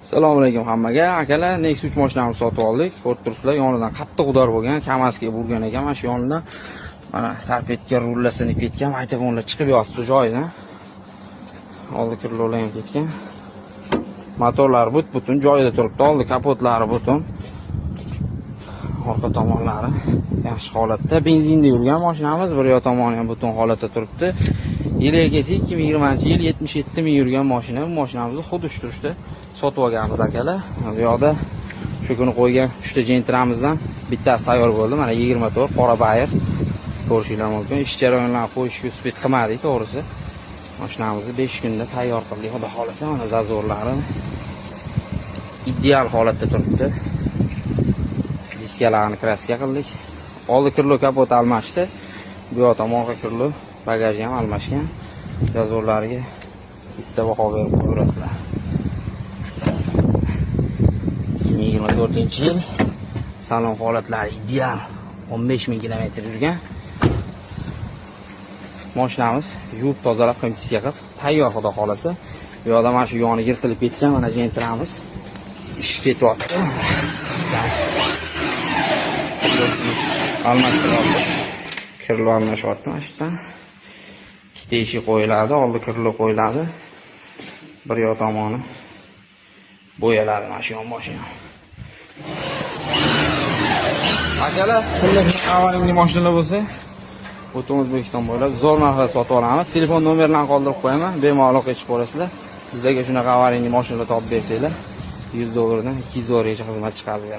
Assalomu alaykum hammaga. Akalar, Nexia 3 mashinamizni sotib oldik. Ko'rib turibsizlar, yonidan qattiq удар bo'lgan, Kamazga urgan ekan. Mana shu yonidan mana торпедка, rullar sinib ketgan, magnitofonlar chiqib yotibdi joyidan. Oldi крыло lar ham ketgan. Motorlari butun joyida turibdi. Oldi kapotlari butun. Orqa tomonlari yaxshi holatda. Benzinda yurgan mashinamiz, bir yoq tomoni ham butun holatda turibdi. Yiliga kelsak, 2020-yil, 77 ming yurgan mashina. Bu mashinamizni xuddi shu turishda sotib olganmiz, akalar. Bu yoqda shu kuni qo'ygan 3 ta Jentramizdan bittasi tayyor bo'ldi. Mana, 24 qora bayir. Ko'rishinglar mumkin. Ish jarayonlarini qo'yishga успеть qilmadik, to'g'risi. Mashinamizni 5 kunda tayyor qildik. Xudo xolasa, mana, зазор lari ideal holatda turibdi. Diskalarni краска qildik. Oldi крыло, kapot almashdi. Bu yoq tomon, orqa крыло, bagaji ham almashgan. Зазор lariga bitta baho berib qo'yaverasizlar. 2024-yil, salon holatlari ideal. 15 ming kilometr yurgan. Mashinamiz yuvib, tozalab, химчистка qilib tayyor, xudo xolasa. Bu yoqda mana shu yoni yirtilib ketgan, mana, Jentramiz. Ish ketyapti. Almashtiryapti. Крыло almashyapti mana shu yerdan. Ikkita eshik qo'yiladi, oldi крыло qo'yiladi. Bir yoq tomoni bo'yaladi, mana shu yonboshi ham. Akalar, kimda shunaqa аварийный mashinalar bo'lsa, butun O'zbekiston bo'ylab zo'r narxda sotib olamiz. Telefon nomerlarini qoldirib qo'yaman, bemalol aloqaga chiqib olasizlar. Sizlarga shunaqa аварийный mashinalar topib bersanglar, 100 dollardan 200 dollargacha xizmat chiqarib beramiz.